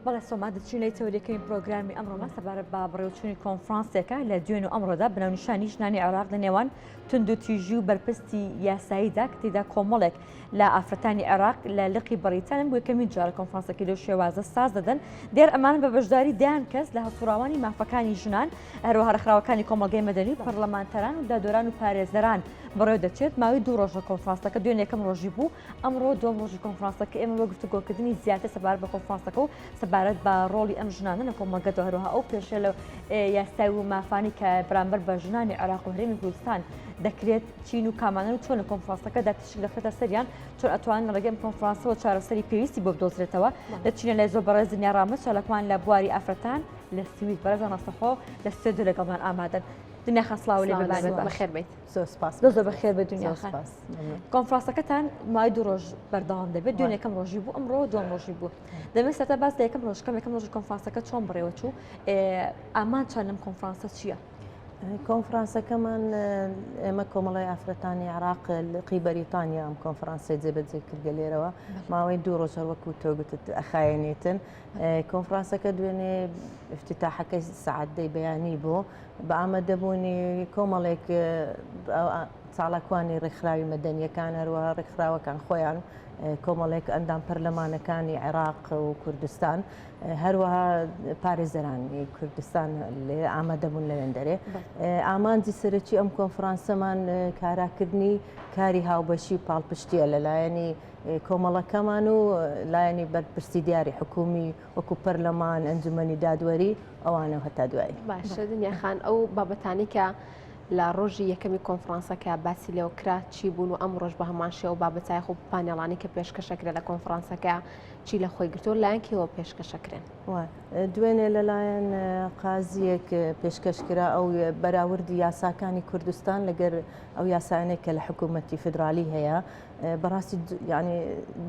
بەڵێ سۆما دەچینەی تەوەرەکەی پرۆگرامی ئەمڕۆمان سەبارەت بە بەڕێوەچوونی کۆنفرانسێکە لە دوێن و ئەمڕۆدا بەناونیشانی ژنانی عێراق لە نێوان توندوتیژی و بەرپرسی یاساییدا کە تێدا کۆمەڵێک لە ئافرەتانی عێراق لە لقی بەڕیتانن بۆ یەکەمین جارە کۆنفرانسەکەی لەو شێوازە ساز دەدەن دێر ئەمان بە بەشداری دەیان کەس لە هەڵسوڕاوانی مافەکانی ژنان هەروەها ڕێکخراوەکانی کۆمەڵگەی مەدەنی و پەرلەمانتەران و دادوەران و پارێزەران بەڕێوە دەچێت ماوەی دوو ڕۆژە کۆنفرانسەکە دوێنێ یەکەم ڕۆژی بوو ئەمڕۆ دووەم ڕۆژی کۆنفرانسەکە ئێمە بۆ گفتوگۆکردنی زیاتر سەبارەت بە کۆنفرانسەکە و سەبارەت بە ڕۆڵی ئەم ژنانە لە کۆمەڵگەدا هەروەها ئەو پێشێل و یاسای و مافانی کە بەرامبەر بە ژنانی عێراق و هەرێمی کوردستان دەکرێت چین و کامانەن و چۆن لە کۆنفرانسەکەدا تیشک دەخرێتە سەریان چۆن ئەتوانن لە ڕێگەی ئەم کۆنفرانسەوە چارەسەری پێویستی بۆ بدۆزرێتەوە دەچینە لای زۆر بەڕێز دنیا ڕامە چالاکوان لە بواری ئافرەتان لە سوید بەڕێزان ڕاستەخۆ لە ستۆدیۆ لەگەڵمان ئامادەن دنیا خان سڵاو لێ ببانی بەخێر بیت زۆر سپاس زۆر زۆر بەخێر بێت دنیا خان کۆنفرانسەکەتان ماوەی دوو ڕۆژ بەردەوام دەبێت دوێنێ یەکەم ڕۆژی بوو ئەمڕۆ دووەم ڕۆژی بوو دەمێت سەرەتا باس لە یەکەم ڕۆژ کەم یەکەم ڕۆژی کۆنفرانسەکە چۆن بەڕێوە چوو ئامانجتان لەم کۆنفرانسە چییە؟ کۆنفرانسەکەمان ئێمە کۆمەڵی ئافرەتانی عراق لقی بەریتانیا ئەم کۆنفرانسەی جێبەجێ کردگە لێرەوە ماوەی دوو ڕۆژ هەروەکو تۆ گوتت ئەخایەنێتن کۆنفرانسەکە دوێنێ افتتاحەکەی سەعات دەی بەیانی بوو بە ئامادەبوونی کۆمەڵێک چالاکوانی ڕێکخراوی مەدەنیەکان هەروەها ڕێکخراوەکان خۆیان کۆمەڵێک ئەندام پەرلەمانەکانی عێراق و کوردستان هەروەها پارێزەرانی کوردستان لێ ئامادەبوون لەوێندەرێ ئامانجی سەرەکی ئەم کۆنفرانسەمان کاراکردنی کاری هاوبەشی و پاڵپشتیە لەلایەنی کۆمەڵەکەمان و لایەنی بەرپرسی دیاری حکومی وەکو پەرلەمان، ئەنجومەنی دادوەری ئەوانە و هەتا دوایی. باشە دنیا خان ئەو بابەتانەی کە لە ڕۆژی یەکەمی کۆنفرانسەکە باسی لێوە کرا چی بوون و ئەمڕۆش بە هەمان شێوە و بابەتای خۆ پانێڵانی کە پێشکەشەکرێ لە کۆنفرانسەکە چی لە خۆی گرتووە لایەن کێوە پێشکەشەکرێن؟ دوێنێ لەلایەن قازیەک پێشکەش کرا ئەو بەراوردی یاساکانی کوردستان لەگەر ئەو یاسایانەی کە لە حکوومەتی فیدرالی هەیە بەڕاستی یعنی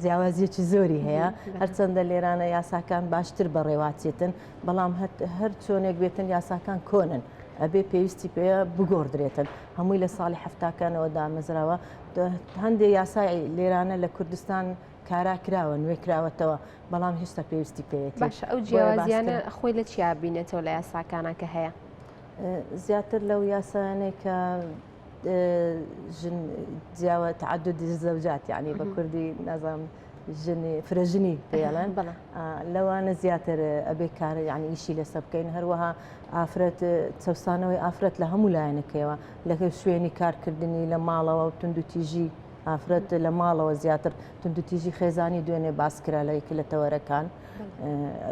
جیاوازیەکی زۆری هەیە هەرچەندە لێرانە یاساکان باشتر بەڕێواچێتن بەڵام هەر چۆنێک بێتن یاساکان کۆنن ئەبێ پێویستی پێ بگۆڕدرێتن هەمووی لە ساڵی هەفتاکانەوە دامەزراوە هەندێک یاسای لێرانە لە کوردستان کارا کراوە نوێ کراوەتەوە بەڵام هێشتا پێویستی پێیەتی باشە ئەو جیاوازیانە خۆی لە چیا بینێتەوە لە یاساکانە کە هەیە زیاتر لەو یاسایانەی کە ژن جیاوە تعدد زەوجات یعنی بە کوردی نازانم ژنی فرەژنی پێڵێن لەوانە زیاتر ئەبێ کار یعنی ئیشی لەسەر بکەین هەروەها ئافرەت چەسانەوەی ئافرەت لە هەموو لایەنەکەیەوە لە شوێنی کارکردنی لە ماڵەوە و توندوتیژی ئافرەت لە ماڵەوە زیاتر توندوتیژی خێزانی دوێنێ باس کرا لە یەکێک لە تەوەرەکان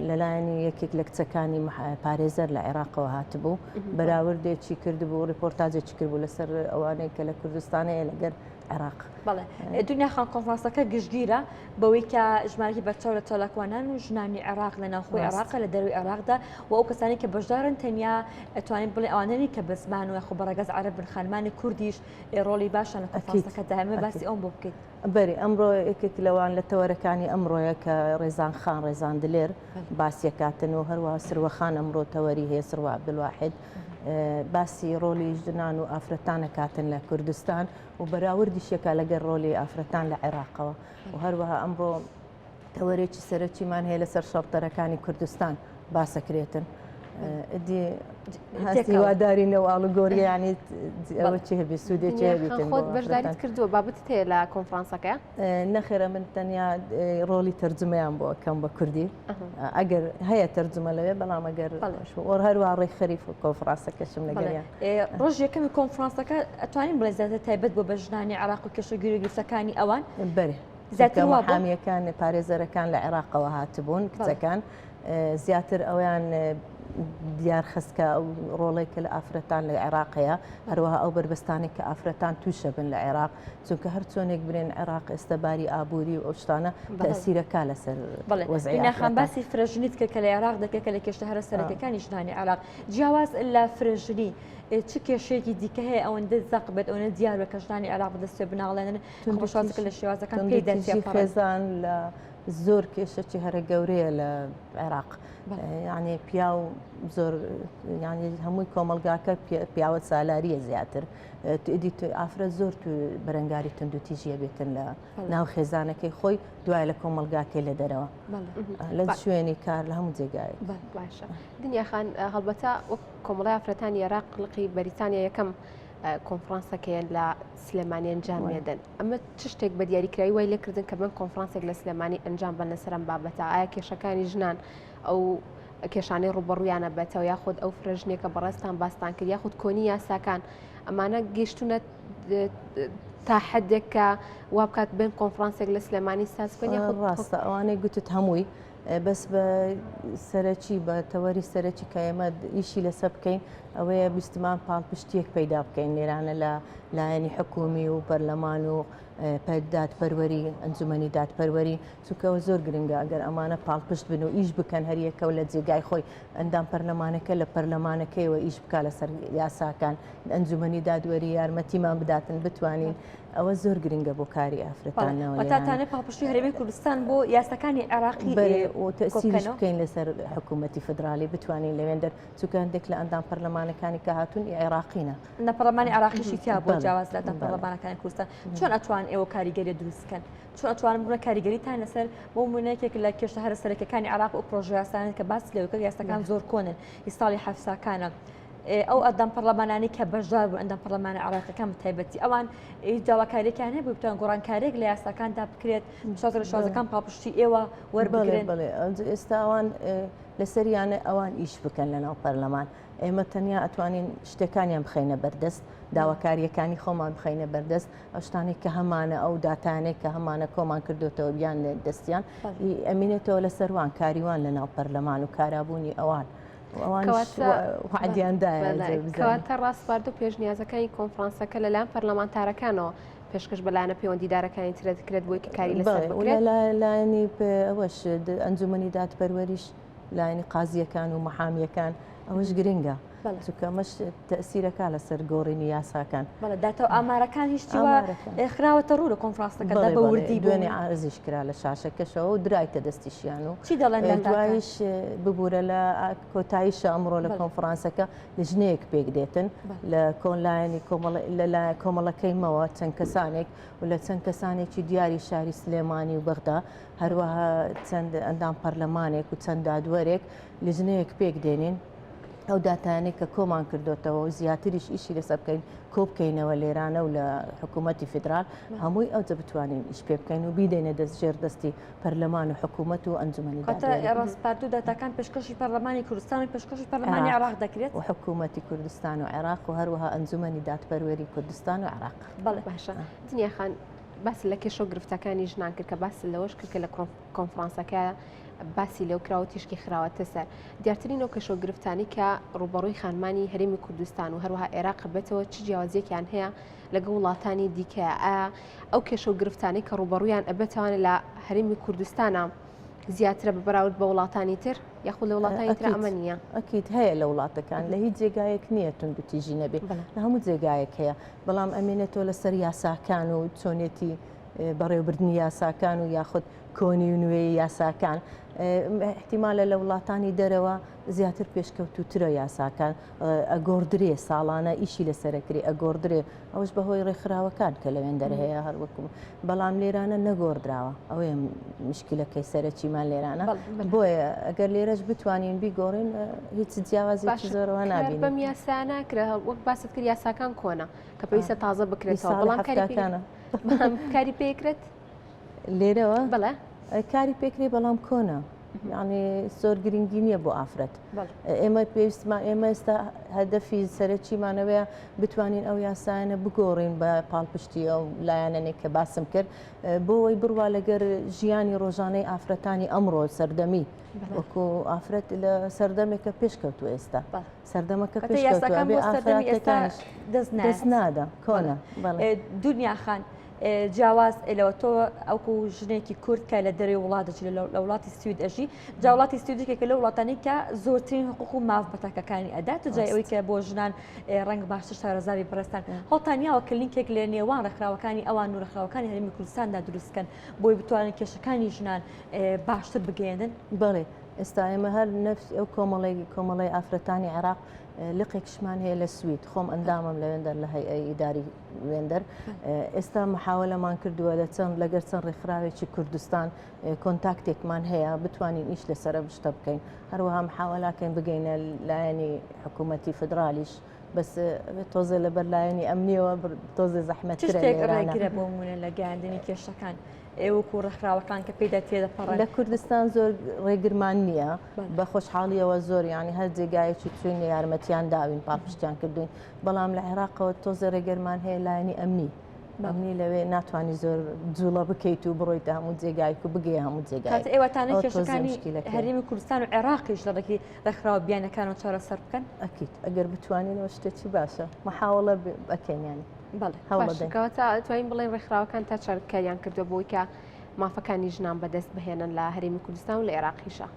لەلایەنی یەکێک لە کچەکانی پارێزەر لە عێراقەوە هاتبوو بەراوردێکی کردبوو ڕیپۆرتاجێکی کردبوو لەسەر ئەوانەی کە لە کوردستانەیە لەگەر عێراق. بەڵێ دنیا خان کۆنفرانسەکە گشتگیرە بەوەی کە ژمارەی بەرچاو لە چالاکوانان و ژنانی عێراق لە ناوخۆی عێراق لە دەروی عێراقدا و ئەو کەسانی کە بەشدارن تەنیا ئەتوانین بڵێ ئەوانەنی کە بە زمان و یاخۆ بە ڕەگەز عەرەبن خانمانی کوردیش ڕۆڵی باشیان لە کۆنفرانسەکەدا هەیە باسی ئەوم بۆ بکەیت. بەری ئەمڕۆ یەکێک لەوان لە تەوەرەکانی ئەمڕۆیە کە ڕێزان خان ڕێزان دلێر باسیەکاتن و هەروە سروەخان ئەمڕۆ تەوەری هەیە سروە عەبدولواحید باسی ڕۆلی ژنان و ئافرەتانەکاتن لە کوردستان و بەراوردیشەکە لەگەر ڕۆلی ئافرەتان لە عێراقەوە و هەروەها ئەمڕۆ تەوەرێکی سەرەکیمان هەیە لەسەر شەڕتەرەکانی کوردستان باسەکرێتن. ئیدی هیوادارین و ئاڵوگۆری ینی ئەوە چی هەبێ سوودێکی هەبێت خۆت بەشداریت کردووە بابەتت هەیە لە کۆنفرانسەکە؟ نەخێرە من تەنیا ڕۆڵی تەرجمەیان بۆ ئەکەم بە کوردی ئەگەر هەیە تەرجمە لەوێ بەڵام ئەگەر وەر هەروە ڕێکخەری کۆنفرانسەکەشم لەگەریان ڕۆژ یەکەمی کۆنفرانسەکە ئەتوانین بڵێ زیاتر تایبەت بۆ بە ژنانی عێراق و کێشە گیروگرفتەکانی ئەوان بەرێ زیاتر وا بوو؟ محامیەکان پارێزەرەکان لە عێراقەوە هاتبوون کچەکان زیاتر ئەویان دیارخست کە ئەو ڕۆڵێک کە لە ئافرەتان لە عێراق هەیە هەروەها ئەو بەربەستانێک کە ئافرەتان تووشە بن لە عێراق چونکە هەر چۆنێک برێن عێراق ئێستا باری ئابووری و ئەو شتانە تەسیرەکە لەسەر وەزعی خان باسی فرەژنیت کە کە لە عێراق دەکرێت کە لە کێشە هەرە سەرەکەکانی ژنانی عێراق جیاواز لە فرەژنی چ کێشەیەکی دیکە هەیە ئەوەندە زەق بێت ئەوەندە دیار بێت کە ژنانی عێراق بەدەستێ بناڵێنن توندوتیژی لە شێوازەکان پێی خێزان لە. زۆر کێشەکی هەرە گەورەیە لە عێراق یعنی پیاو زۆر یعنی هەمووی کۆمەلگاکە پیاوە سالاریە زیاتر ئیدی ئافرەت زۆر بەرەنگاری توندوتیژیە بێتن لە ناو خێزانەکەی خۆی دوای لە کۆمەلگاکەی لە دەرەوە لە شوێنی کار لە هەموو جێگایەک باشە دنیاخان هەڵبەتە وەک کۆمەڵی ئافرەتانی عێراق لقی بەریتانیا یەکەم کۆنفرانسەکەیان لە سلێمانی ئەنجام دەدەن ئەمە چ شتێک بە دیاریکراوی وای لێکردن کە بن کۆنفرانسێک لە سلێمانی ئەنجام بن لەسەر ئەم بابەتە ئایا کێشەکانی ژنان ئەو کێشانەی ڕوبەڕویانە بێتەوە یاخود ئەو فرەژنێکە بەڕێزتان باستان کرد یاخود کۆنی یاساکان ئەمانە گەیشتونە تا حدێک کە وا بکات بن کۆنفرانسێک لە سلێمانی ساز بکەن یاخود ڕاستە ئەوانەی گوتت هەمووی بەس بە سەرەکی بە تەوەری سەرەکی کە ئێمە ئیشی لەسەر بکەین ئەوەیە ویستمان پاڵپشتیەک پەیدا بکەین لێرانە لە لایەنی حکومی و پەرلەمان و دادپەروەری ئەنجومەنی دادپەروەری چونکەەوە زۆر گرنگە ئەگەر ئەمانە پاڵپشت بن و ئیش بکەن هەریەکەو لە جێگای خۆی ئەندام پەرلەمانەکە لە پەرلەمانەکەیەوە ئیش بکا لەسەر یاساکان ئەنجومەنی دادوەری یارمەتیمان بداتن بتوانین ئەوە زۆر گرنگە بۆ کاری ئافرەتان ناوە وەتا تانێ پاڵپشتی هەرێمی کوردستان بۆ یاساکانی عێراقی بەرێ و تەسیریش بکەین لەسەر حکوومەتی فدرالی بتوانین لەوێندەر چونکە هەندێک لە ئەندام پەرلەمانەکانی کە هاتوون عێراقینە لە پەرلەمانی عێراقیشی تیا بۆ جیاواز لە ئەندام پەرلەمانەکانی کوردستان چۆن ئەتوان ئێوە کاریگەری دروست بکەن چۆن ئەتوانن ببنە کاریگەریتان لەسەر بۆ نموونە یەکێک لە کێشە هەرە سەرەکیەکانی عێراق و پرۆژە یاسایانە کە باس لەوە کرد یاساکان زۆر کۆنن ئی ساڵی حەفتاکانە ئەو ئەندام پەرلەمانانی کە بەشدار بوون ئەندام پەرلەمانە عێراقیەکان بە تایبەتی ئەوان هیچ داواکاریەکیان هەیە بتوان گۆڕانکاریەک لە یاساکاندا بکرێت شازە لە شازەکان پاڵپشتی ئێوە وەربگرن بەڵێ ئێستا ئەوان لەسەریانە ئەوان ئیش بکەن لەناو پەرلەمان ئێمە تەنیا ئەتوانین شتەکانیان بخەینە بەردەست داواکاریەکانی خۆمان بخەینە بەردەست ئەو شتانەی کە هەمانە ئەو داتانەی کە هەمانە کۆمان کردوتەوە بیان دەستیان ئەمینێتەوە لەسەر وان کاریوان لە ناو پەرلەمان و کارابوونی ئەوان کەواتە ڕاسپارد و پێشنیازەکانی کۆنفرانسەکە لەلایەن پەرلەمانتارەکانەوە پێشکەش بە لایەنە پەیوەندیدارەکانی ترە دەکرێت بۆی کە کاری لەسەر بکرێت لایەنی ئەوەش ئەنجومەنی دادپەروەریش لایەنی قازیەکان و محامیەکان ئەوەش گرنگە چونکە ئەمەش تەئسیرەکا لەسەر گۆڕینی یاساکان. بەڵێ داتا و ئامارەکان هیچ شتی وا خراوەتە ڕوو لە کۆنفرانسەکەدا بە وردی دوێنێ عارزیش کرا لە شاشەکەشەوە و درایتە دەستیشیان و چی دەڵێن داتاکان؟ دوایش ببوورە لە کۆتاییشە ئەمڕۆ لە کۆنفرانسەکە لیژنەیەک پێک دێتن لە کۆن لایەنی کۆمەڵ لە کۆمەڵەکەی مەوە چەند کەسانێک و لە چەند کەسانێکی دیاری شاری سلێمانی و بەغدا هەروەها چەند ئەندام پەرلەمانێک و چەند دادوەرێک لیژنەیەک پێک دێنین ئەو داتایانەی کە کۆمان کردوتەوە و زیاتریش ئیشی لەسەر بکەین کۆ بکەینەوە لێرانە و لە حکوومەتی فیدرال هەمووی ئەوجە بتوانین ئیش پێ بکەین و بیدەینە دەست ژێر دەستی پەرلەمان و حکوومەت و ئەنجومەنی دادوەری. ڕاسپارد و داتاکان پێشکەشی پەرلەمانی کوردستان و پێشکەشی پەرلەمانی عێراق دەکرێت و حکوومەتی کوردستان و عێراق و هەروەها ئەنجومەنی دادپەروەری کوردستان و عێراق. بەڵێ باشە دنیا خان باس لە کێشە و گرفتەکانی ژنان کرد کە باس لەوەش کرد کە لە کۆنفرانسەکە باسی لەو کراوە تیشکی خراوەتە سەر دیارترین ئەو کێشە و گرفتانی کە ڕووبەڕووی خانمانی هەرێمی کوردستان و هەروەها عێراق بێتەوە چ جیاوازیەکیان هەیە لەگەڵ وڵاتانی دیکە ئایا ئەو کێشە و گرفتانی کە ڕووبەڕوویان ئەبێتوانە لە هەرێمی کوردستانە زیاترە بە بەراورد بە وڵاتانی تر یاخود لە وڵاتانی تر ئەمە نییە؟ ئەکید هەیە لە وڵاتەکان لە هیچ جێگایەک نییە توندوتیژی نەبێ لە هەموو جێگایەک هەیە بەڵام ئەمێنێتەوە لەسەر یاساکان و چۆنێتی بەڕێوبردنی یاساکان و یاخود کۆنی و نوێی یاساکان احتیمالە لە وڵاتانی دەرەوە زیاتر پێشکەوتوترە یاساکان ئەگۆڕدرێ ساڵانە ئیشی لەسەرەکری ئەگۆڕدرێ ئەوش بەهۆی ڕێکخراوەکان کە لەوێن دەر هەیە هەروەکو بەڵام لێرانە نەگۆڕدراوە ئەوەیە مشکلەکەی سەرەکیمان لێرانە بۆیە ئەگەر لێرەش بتوانین بیگۆڕین هیچ جیاوازێکی زۆرەوە نابین بەم یاسا ناکرێت وەک باست کرد یاساکان کۆنە کە پێویستە تازە بکرێتەوە بەڵام کاری پێکرێت لێرەوە بەڵێ کاری پێکرێ بەڵام کۆنە یعنی زۆر گرنگی نییە بۆ ئافرەت ئێمە پێویستمان ئێمە ئێستا هەدەفی سەرەکیمانەوەیە بتوانین ئەو یاسایانە بگۆڕین بە پاڵپشتی ئەو لایەنەنێک کە باسم کرد بۆ ئەوەی بڕوا لەگەر ژیانی ڕۆژانەی ئافرەتانی ئەمڕۆ سەردەمی وەکو ئافرەت لە سەردەمێکە پێشکەوتو ئێستا سەردەمەکە پێشکەوتوە دەست نادا کۆنە دنیا خان. جیاواز لەوە تۆ ئەوکو ژنێکی کورد کە لە دەرەوەی وڵات دەژی لە وڵاتی سوید ئەژی جا وڵاتی سوید یەکێکە لەو وڵاتانەی کە زۆرترین حقوق و ماف بە تاکەکانی ئەدات جای ئەوەی کە بۆ ژنان ڕەنگ باشتر شارەزاوی بەڕێزتان هەوڵتان یاوە کە لینکێک لە نێوان ڕێکخراوەکانی ئەوان و ڕێکخراوەکانی هەرێمی کوردستاندا دروست بکەن بۆی بتوانن کێشەکانی ژنان باشتر بگەیەنن؟ بەڵێ ئێستا ئێمە هەر نەفس ئەو کۆمەڵی کۆمەڵی ئافرەتانی عێراق لقێکشمان هەیە لە سوید خۆم ئەندامم لەوێندەر لە هەیئەی ئیداری وێندەر ئێستا محاولەمان کردووە لە چەند لەگەر چەند ڕێکخراوێکی کوردستان کۆنتاکتێکمان هەیە بتوانین ئیش لەسەر ئەم شتە بکەین هەروەها محاوەلاکەین بگەینە لایەنی حکوومەتی فدرالیش بەس تۆزێ لەبەر لایەنی ئەمنیەوە تۆزێ زەحمەت شتێک ڕێگرە بۆ مونە لە گەیاندنی کێشەکان ئێوەکو ڕێکخراوەکان کە پێدا تێدەپەڕن لە کوردستان زۆر ڕێگرمان نییە بە خۆشحاڵیەوە زۆر ینی هەر جێگایەکی چوین یارمەتیان داوین پاڵپشتیان کردوین بەڵام لە عێراقەوە تۆزێ ڕێگەرمان هەیە لایەنی ئەمنی ئەمنی لەوێ ناتوانانی زۆر جوڵە بکەیت و بڕۆیتە هەموو جێگایک و بگەی هەموو جێگای ئێوەتانە کێشەکانی هەرێمی کوردستان و عێراقیش لە ڕێکی ڕێکخراوە بیانەکان و چارەسەر بکەن ئەکیت ئەگەر بتوانینەوە شتێکی باشە محاوڵە بەکەینیانی بەڵێ هەوڵەکەوەتا توانین بڵێن ڕێکخراوەکان تا چەند کاریان کردووە بۆی کە مافەکانی ژنان بەدەست بهێنن لە هەرێمی کوردستان و لە عێراقیشە.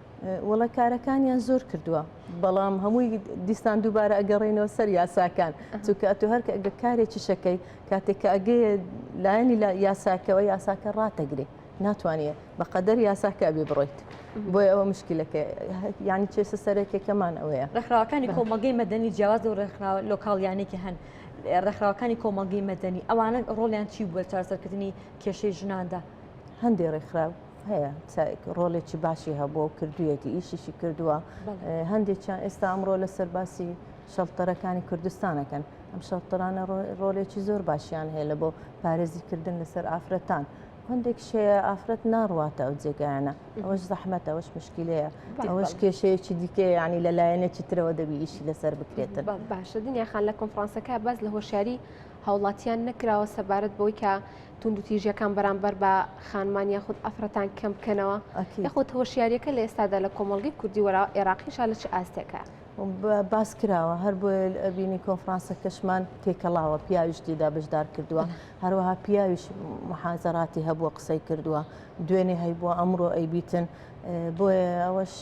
وەڵا کارەکانیان زۆر کردووە بەڵام هەمووی دیستان دووبارە ئەگەڕێنەوە سەر یاساکان چونکە ئەتۆ هەر کە ئەگە کارێکی شەکەی کاتێک کە ئەگەیە لایەنی لە یاساکەوە یاساکە ڕاتەگرێ ناتوانێت بەقەدەر یاساکە ئەبێ بڕۆیت بۆیە ئەوە مشکلەکە یعنی چێسە سەرەکێکەمان ئەوەیە ڕێکخراوەکانی کۆمەڵگەی مەدەنی جیاواز و ڕێکخراوە لۆکاڵیانێکی هەن ڕێکخراوەکانی کۆمەڵگەی مەدەنی ئەوانە ڕۆڵیان چی بووە چارەسەرکردنی کێشەی ژناندا؟ هەندێک ڕێکخراو هەیە ڕۆڵێکی باشی هەبووە و کردوویەتی ئیشیشی کردووە هەندێکیان ئێستا ئەمڕۆ لەسەر باسی شەڵتەرەکانی کوردستانەکەن ئەم شەڵتەرانە ڕۆلێکی زۆر باشیان هەیە لە بۆ پارێزیکردن لەسەر ئافرەتان هەندێک شەیە ئافرەت ناڕواتە ئەو جێگایانە ئەوەش زەحمەتە ئەوەش مشکلەیە ئەوەش کێشەیەکی دیکە ینی لە لایەنێکی ترەوە دەبی ئیشی لەسەر بکرێتن باشە دنیا خان لە کۆنفرانسەکە باس لە هۆشیاری هاوڵاتیان نەکراوە سەبارەت بەوەی کە توندوتیژیەکان بەرامبەر بە خانمان یاخود ئافرەتان کەم بکەنەوە یاخود هۆشیاریەکە لە ئێستادا لە کۆمەڵگەی کوردی وەرا عێراقیشا لە چ ئاستێکە؟ باس کراوە هەر بۆیە ئەبینی کۆنفرانسەکەشمان تێکەڵاوە پیاویش تێدا بەشدار کردووە هەروەها پیاویش محازەراتی هەبووە قسەی کردووە دوێنێ هەیبووە ئەمڕۆ ئەیبیتن بۆیە ئەوەش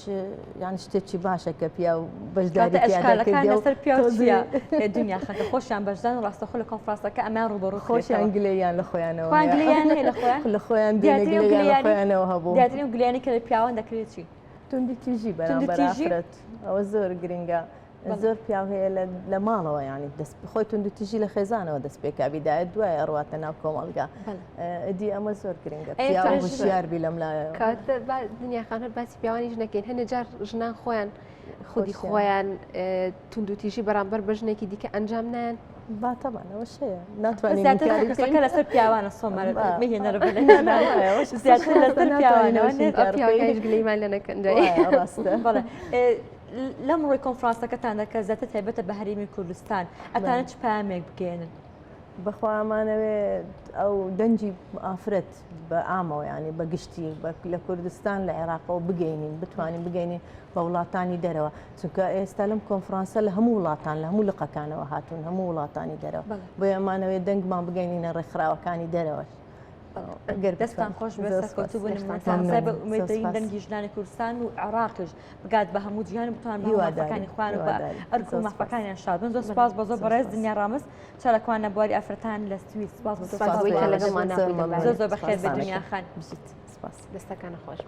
یان شتێکی باشە کە پیاو بەشداری لەسەر پیاو چیە دنیا خەکە خۆشیان بەشدان ڕاستەخۆ لە کۆنفرانسەکە ئەمان ڕوبەڕوو خۆشیان گلەیان لە خۆیانەوە لە خۆیان خۆیانەوە هەبوو دیاترین گلیانی کە لە پیاوان دەکرێت چی توندوتیژی بەرامبەر ئافرەت ئەوە زۆر گرنگە زۆر پیاو هەیە لە ماڵەوە ینی دەست خۆی توندوتیژی لە خێزانەوە دەست پێکا بیدایەت دوای ئەڕواتە ناو کۆمەڵگا ئەدی ئەمە زۆر گرنگە پیاو هۆشیار بی لەم لایەوە دنیا خان هەر باسی پیاوانیش نەکەین هەنێ جار ژنان خۆیان خودی خۆیان توندوتیژی بەرامبەر بە ژنێکی دیکە ئەنجام نایەن با تەبعەن ئەوەش هەیە ناتوانین زیاتر لەسەر پیاوانە سۆمەر مهێنەرە زیاتر لەسەر پیاوانەوە پیاوانیش گلەیمان لە نەکەن ڕاستە بەڵێ لەم ڕۆی کۆنفرانسەکەتاندا کە زیاتر تایبەتە بە هەرێمی کوردستان ئەتانە چ پامێک بگەێنن؟ بەخوا ئەمانەوێ ئەو دەنگی ئافرەت بە ئامەوە ینی بە گشتی لە کوردستان لە عێراقەوە بگەینین بتوانین بگەینین بە وڵاتانی دەرەوە چونکە ئێستا لەم کۆنفرانسە لە هەموو وڵاتان لە هەموو لقەکانەوە هاتوون هەموو وڵاتانی دەرەوە بۆیە ئەمانەوێ دەنگمان بگەینینە ڕێکخراوەکانی دەرەوەش. ئەگەر دەستان خۆش بێت سەرکەوتوو بن بە ئومێدەین دەنگی ژنانی کوردستان و عێراقیش بگات بە هەموو جیهان بتوان بە مافەکانی خۆیان و بە ئەرک و مافەکانیان شاد بن. زۆر سپاس بۆ زۆر بەڕێز دنیا ڕامز چالاکوان لە بواری ئافرەتان لە سوید سپاس بۆ تۆ. زۆر زۆر بەخێر بێت دنیا خان. دەستەکانە خۆش.